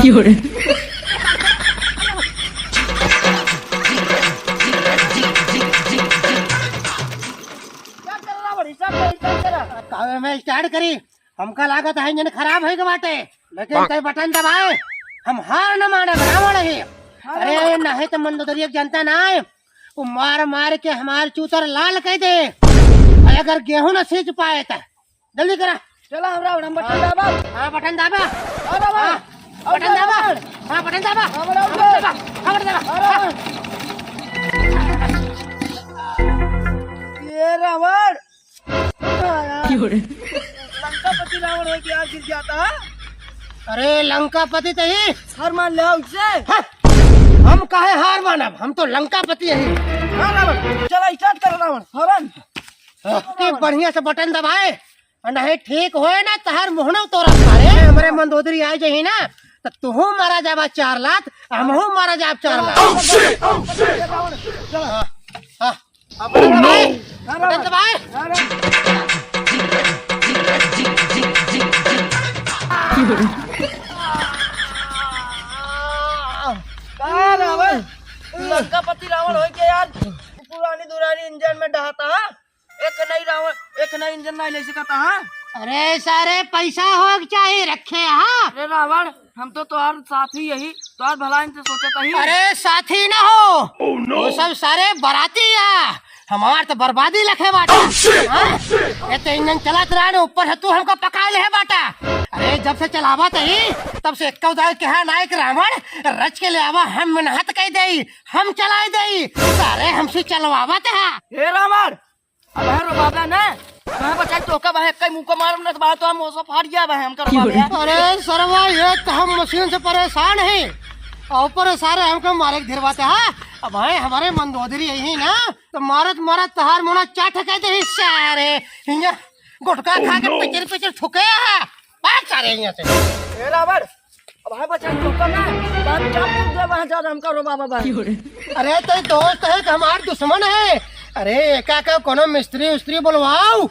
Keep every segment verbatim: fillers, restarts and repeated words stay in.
क्या चल रहा बड़ी सब, सब चल रहा? काहे में start करी? हमका लागत है इंजन खराब होइगा बाटे, लेकिन तै बटन दबाए, हम हार न माने, रावण है। अरे, नाहीं तो मंदोदरी एक जनता ना है, वो मार मार के हमार चूतर लाल कइ दे। अरे, अगर गेहूं न सींच पाए तो जल्दी करा। चला, हम रावण, हम बटन दाबा। हाँ, बटन दाबा। हाँ, रावण। हाँ, बटन दाबा। हाँ, बटन दाबा। हाँ, बटन दाबा। हाँ, बटन दाबा। हाँ, रावण। ये रावण। हाँ, यार। लंकापति रावण होइ के यार गिर जाता। अरे, लंकापति तो ही। हार मान ले उससे। हाँ, हम काहे हार मानब? हम तो लंकापति ही। हाँ, रावण। चला, start कर रावण। हॉर्न। हाँ, कि बढ़िया से बटन दबाए। और नहीं ठीक होए ना, तहार मुहनो तोरा सारे। हमरे मंदोदरी आइ जही ना, तो तुहू मारा जाबा चार लात, हमहू मारा जाब चार लात। Oh, shit! Oh, shit! हाँ, हाँ। अब बटन दबाए, बटन दबाए। का रावण? लंकापति रावण होइ के यार, पुरानी दुरानी इंजन में डहाता, हाँ? एक नहीं रावण, एक नहीं इंजन नहीं ले सकता, हाँ? अरे सारे, पैसा होइक चाही रखे, हाँ? अरे रावण, हम तो तोहार साथी यही, तोहार भलाई से सोचत ही। अरे साथी ना हो, वो सब सारे बराती आ, हमार तो बर्बादी लखे बाटे। हाँ? ये तो इंजन चलत रहा ना, ऊपर से तू हमका पकाए लेहे बाटा। अरे जब से चलावत ही, तब से एक्का उदाई कहा नायक रावण, रच के ले आवा, हम मेहनत कइ देई, हम चलाइ देई, सारे हमसे चलवावत है। हे रावण, अब है रो बाबा ने, मैं बचाई तोहका बहे, कई मुक्का मारम ना तो बहे तो हम ओसो फाट गया बहे, हमका रो बाबा। अरे सरवा, ये तो हम मशीन से परेशान ही, और ऊपर सारे हमको मारे के धिरवाते हैं। अब है हमरे मंदोदरी यही ना, तो मारत मारत तहार मुना चाट कइ देही सारे। हियाँ गुटखा खा के पिचर पिचर थुके है। भाग सारे हियाँ से। ए रावण, अब है बचाई तोहका ना, बात क्या पूछ दे वहाँ जा हमका रो बाबा बहे। अरे तो दोस्त है कि हमार दुश्मन है? अरे एका का कोनो मिस्त्री उस्त्री बोलवाओ।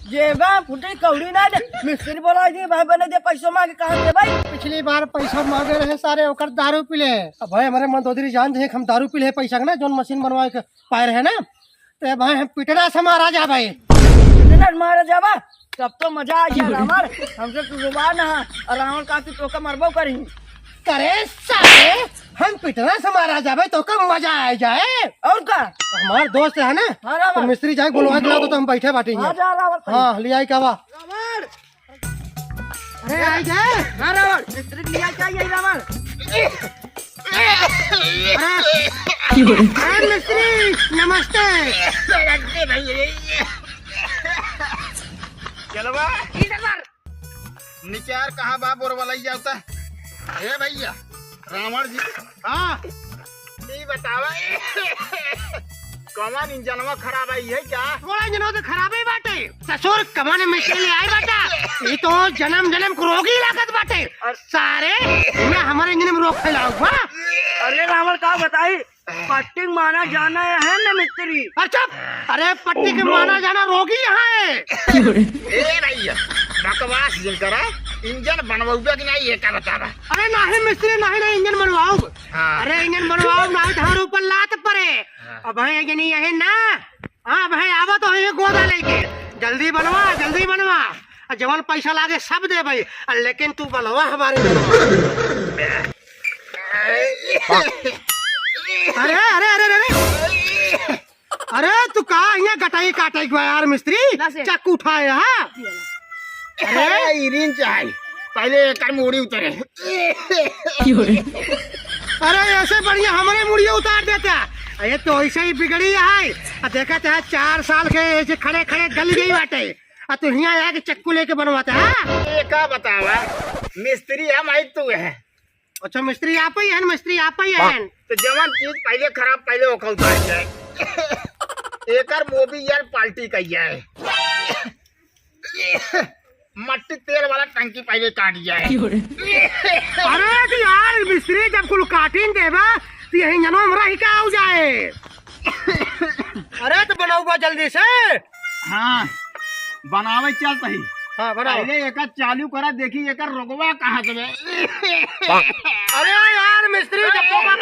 जेबा फुटी कौड़ी ना दे, मिस्त्री बोला जी भाई बने दे, पैसो मांगे कहाँ से भाई? पिछली बार पैसा मांगे रहे सारे, ओकर दारू पी ले। अब भाई हमरे मंदोदरी जान जे हम दारू पी ले पैसा के ना, जौन मशीन बनवाए के पाए रहे ना, तो भाई हम पिटना से मारा जा भाई। पिटना से मारा जाबा, तब तो मजा आ गया रावण। हमसे तू जुबान है, और रावण का तू तोहका मरबो करी। करे सारे, हम पिटना से मारा जाबे, तोहका मजा आ जाए। और का? हमार दोस्त है ना, हाँ, रावण। तो मिस्त्री जाए बोलवा के लाओ, तो हम बैठे बाटे हाँ, यहाँ। जा, रावण। हाँ, ले आई का बा? रावण। अरे, आई जाए। हाँ, रावण, मिस्त्री लिया क्या ये रावण? अरे, अरे, मिस्त्री, नमस्ते। नमस्ते भैया। चलो बा। निचार कहाँ बा बोरवलई जाता? हे भैया, रावण जी। हाँ। ई बतावा, कौन इंजनवा खराब आई है क्या? थोड़ा इंजनवा तो खराब ही बाटे। ससुर कमन में से ले आए बाटा। ई तो जन्म जन्म को रोगी लागत बाटे। और सारे, इन्हें हमारे इंजन में रोग फैलाओ, हाँ? अरे रावण का बताई, पट्टी माना जाना है ना मिस्त्री। अरे चुप! अरे पट्टी के माना जाना रोगी यहाँ है। ए भैया, बकवास जिन करा, इंजन बनवाउबे कि नहीं, ये का बतावा? अरे नहीं मिस्त्री, नहीं, नहीं, इंजन बनवाउब। हाँ। अरे इंजन बनवाउब, नहीं तो हमारे ऊपर लात पड़े। हाँ। अब है इंजन ये है ना, हाँ, अब है आवा तो है गोदा लेके, जल्दी बनवा, जल्दी बनवा। आ जवन पैसा लागे सब दे भाई, आ लेकिन तू बनवा हमारे जनवा। अरे, अरे, अरे, अरे, अरे। अरे, तू का यहाँ गटाई काटे गया यार मिस्त्री? ना से। चाकू उठाए, हाँ? अरे, अरे, इरिन चाहे। पहले एकर मूड़ी उतरे। अरे, ऐसे बढ़िया हमारे मूड़िया उतार देता। ये तो ऐसे ही बिगड़ी है। आ देखा था, चार साल के ऐसे खड़े खड़े गल गई बाटे। आ तू हियाँ आके चक्कू लेके बनवाता है? ये का बतावा, मिस्त्री हम आई तू है। अच्छा, मिस्त्री आप ही हैं, मिस्त्री आप ही हैं। तो जवन चीज पहले खराब, पहले ओका उतार जाए। एकर मोबिल यार पार्टी का ही है। मट्टी तेल वाला टंकी पहले काट जाए। अरे तो यार, मिस्त्री जब कुल काटिन देबा, तो यही जनो हमरा ही का हो जाए। अरे तो बनाउबा जल्दी से। हाँ, बनावे चल तही। हाँ, बनाओ। पहले एका चालू करा, देखी एकर रोगवा कहाँ से बे। अरे यार मिस्त्री, जब तोका,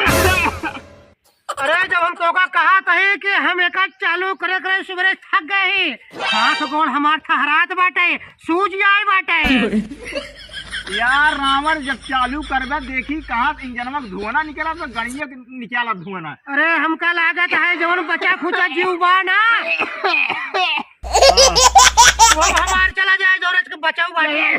अरे जब हम तोका कहा तही कि हम एका चालू करे करे सुबेरे थक गए ही, हाथ गोड़ हमार थहरात बाटे, सूज जाए बाटे। यार रावण, जब चालू करबे देखी कहाँ से इंजनवा के धुआं ना निकला, तो गड़िया के निकाला धुआं ना। अरे हमका लागत है जवन बचा खुचा जीव बा ना, वो हमार चला जाए, जौन आज के बचाऊ बाटे।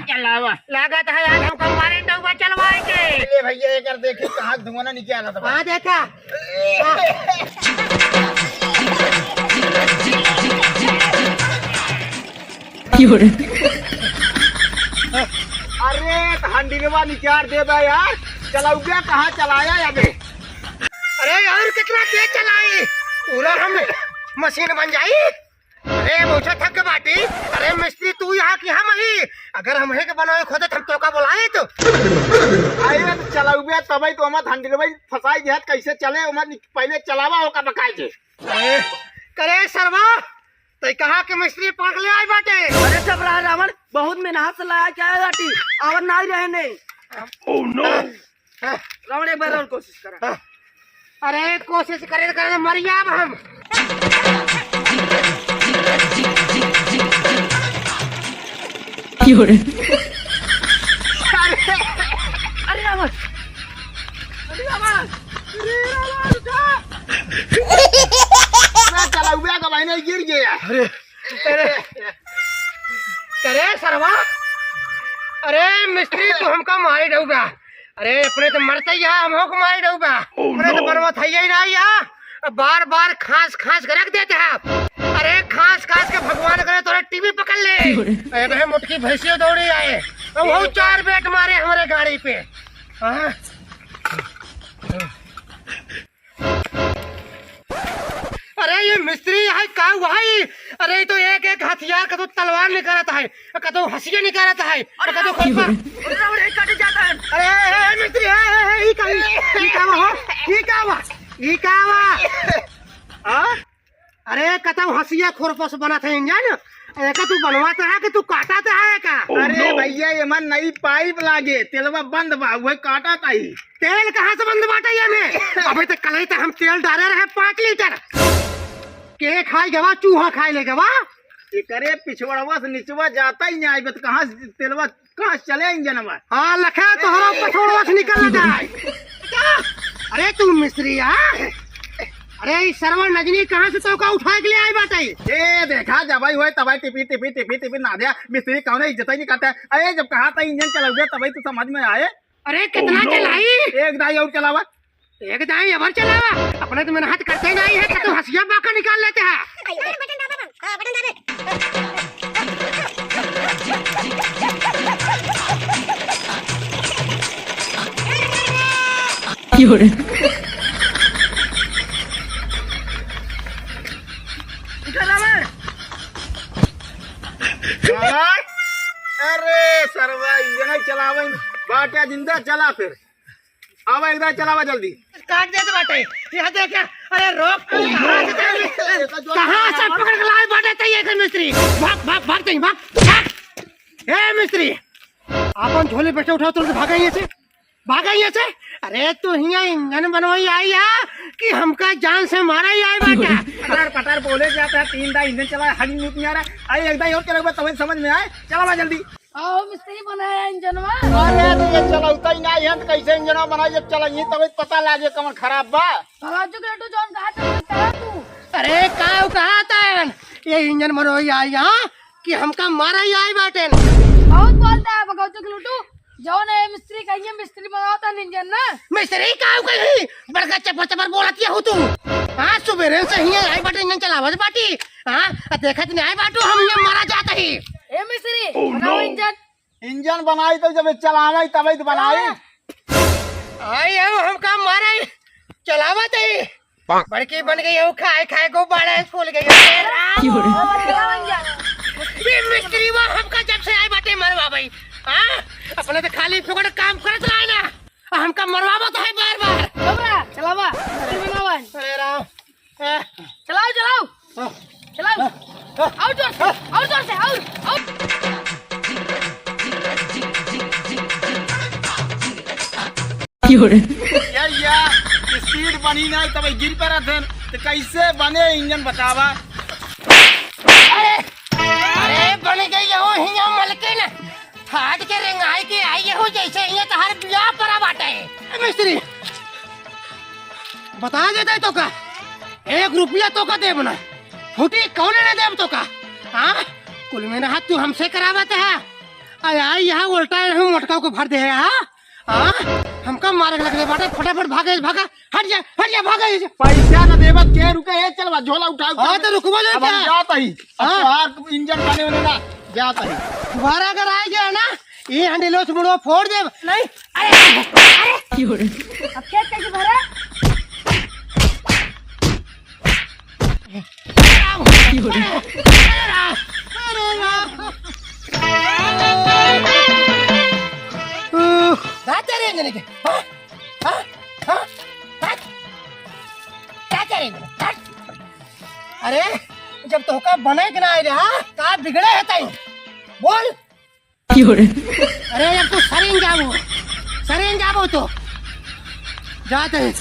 चलावा। लागत है आज हमका मारे डउबा चलवाए के। ले भैया, एकर देखी कहाँ धुआं ना निकला था। हाँ, देखा। क्यों रे? अरे, हंडिलवा निकाल दे बे यार, चलाऊ गया कहाँ चलाया अबे? अरे यार, कितना तेज चलाई, पूरा हम मशीन बन जाई। अरे, मुझे थक बाटी। अरे मिस्त्री, तू यहाँ कि हम ही? अगर हम ही के बनावे खोदे, हम तोका बुलाए तो। अरे, तो चलाऊ बे, तबई तो हम हंडिलवा फंसाई देत, कैसे चले, ओमा नि-, पहले चलावा ओका बकाए के। अरे, करे सरवा, तै कहाँ के मिस्त्री पकड़ ले आई बाटे? अरे, सब रहा रावण, बहुत मेहनत से लाया क्या है लाठी, और ना ही रहने। Oh no! हाँ। रावण, एक बार और कोशिश करा। हाँ। अरे, कोशिश करे, करे, मर जाब हम। क्यों रे? अरे, अरे रावण, अरे रावण, अरे रावण, उठा। मैं चला हुआ का भाई नहीं गिर गया। अरे, अरे, अरे सरवा, अरे मिस्त्री, तू हमका मारे डउबा। अरे, अपने तो मरते ही है, हम हो मारे डउबा। Oh, अपने तो no। बनवा था ही ना यहाँ। अब बार बार खांस खांस के रख देते हैं। अरे, खांस खांस के भगवान करे तोरे टीबी पकड़ ले। अरे, बहन, मोटकी भैंसियों दौड़ी आए। अब वो चार बेट मारे हमारे गाड़ी पे। हाँ। अरे, ये मिस्त्री है का भाई? अरे, ये तो एक एक हथियार, कतो तलवार निकालत है, कतो हंसिया निकालत है, और कतो खोपा। अरे, अरे, अरे, कट जाता है। अरे, ए, ए, ए, मिस्त्री, ए, ए, ए, ई का, ई, ई का बा, हो? ई का बा? ई का बा? हाँ? अरे, कतो हंसिया खोरपा से बनत है इंजन? एका तू बनवाता है कि तू काटाता है का? Oh, अरे no। भैया, ये मन नई पाइप लागे, तेलवा बंद बा, वही काटाता ही। तेल कहाँ से बंद बाटे ये में? अबे तो कल ही तो हम तेल डाले रहे पाँच लीटर। के खाई गवा, चूहा खाई ले गवा। एकरे पिछवड़वा से निचवा जाता ही नहीं, बत कहाँ से तेलवा, कहाँ से चले इंजनवा? हाँ, लखे तोहरा पछोड़वा से निकल जाए। अरे तू मिस्त्री आ? अरे ई सरवा नजनी कहाँ से तोका उठा के ले आई बाटे? ए देखा, जब आई होए तब आई टिपी, टिपी, टिपी, टिपी ना दिया। मिस्त्री कौन है, इज्जत ही नहीं करता है। अरे जब कहा था इंजन चलाओगे तब ही तो समझ में आए। अरे कितना Oh, no। चलाई? एक दाई और चलावा। एक दाई अबर चलावा। अपने तो मेहनत करते नहीं है, तो हंसिया बाका निकाल लेते हैं। बटन दाबा, हाँ, बटन दाबे। क्यों रे? अरे सरवा, इंजन चलावे, बाटा जिंदा चला फिर। आवा, एकदम चलावा जल्दी। काट देत बाटे। यहाँ देख, अरे रोक, कहाँ से, कहाँ से पकड़ के लाए बाटे तई एक मिस्त्री? भाग, भाग, भाग तई, भाग, भाग। ए मिस्त्री, आपन झोले बेटे उठाओ, तुरंत भागा यहाँ से, भागा यहाँ से। अरे तू हियाँ इंजन बनवाई आई है कि हमका जान से मारा ही आई बाटा? पटार पटार बोले जाता है, तीन दाई इंजन चला, हरी नूत नहीं आ रहा। अरे एक दाई और चला, तब समझ में आए, चलावा जल्दी। आओ मिस्त्री बनाया इंजनवा। अरे, तो ये चलौता ही ना है, तो कैसे इंजनवा बनाई? जब चलइही तबे तो पता लागे कौन खराब बा। भगौती के लड्डू जौन कहा था, वही कहा तू। अरे, का कहा था? ये इंजन बनवाई आई यहाँ कि हमका मारा ही आई बाटेन। बहुत बोलता है भगौती के लड्डू, जौन है मिस्त्री कहिए, मिस्त्री बनावता इंजन ना। मिस्त्री का कही? बड़का चपर चपर बोलत ये हो तू। हाँ, सुबेरे से ही आई बाटे, इंजन चलावत बाटी। हाँ, आ देखत नहीं आई बाटू, हम ये मारा जात ही। ए मिस्त्री, Oh, बनाओ no। इंजन। इंजन बनाई तो जब चलावे तबे तो बनाई। हाँ। आई हो हमका मारे, चलावत ही। बड़की बन गई हो, खाए खाए को बड़ा फूल गई हो। क्यों रे? बनाओ इंजन। ये मिस्त्री वो हमका जब से आई बाटे मरवा भाई। हाँ? अपने तो खाली फुकट काम करत रहा ना। आ हमका मरवावत है बार बार। चलावा, चलावा, इंजन बनावा। अरे राम। चलाओ, चलाओ। चलाओ। और जोर से, और जोर से, और, और। क्यों रे? या, या, speed बनी नाहीं, तब गिर पड़त हन, तो कैसे बने इंजन बतावा? अरे, अरे, बन गई हो हियाँ मलकिन, फाट के रेंगाई के आई हो, जैसे हियाँ तोहार बियाह परा बाटे। ए मिस्त्री, बता देते तो का, एक रुपया तो का देब ना, फूटी कौन ने देब तो का? हाँ, कुल में रहा तू हमसे करावत है, आ आई यहाँ उल्टा हम मटका को भर दे है, हाँ? हाँ? हमका मारे के लगले बाटे, फटाफट भागे, भागा, हट जा, हट जा, भागा जा। पैसा न देबत के रुके, ए, चल बा, झोला उठा, उठा। हाँ, तो रुकबो जा अब हम क्या? जात हई। अब हाँ। तोहार इंजन बने होने ना, जात हई। दोबारा अगर आ गया ना, ये हंडेलो से मुड़वा फोड़ देब। नहीं, अरे, अरे। क्यों रे? अब खेत कैसे भरे? अरे राम! अरे राम! अरे राम! का करे इंजन के? हाँ? हाँ? हाँ? हाँ? का करे इंजन? हाँ? अरे, जब तोहका बने के ना आए रे, हाँ? का बिगड़े है तई? बोल। अरे, अब तो सरेन जाबो, सरेन जाबो तो। जात है,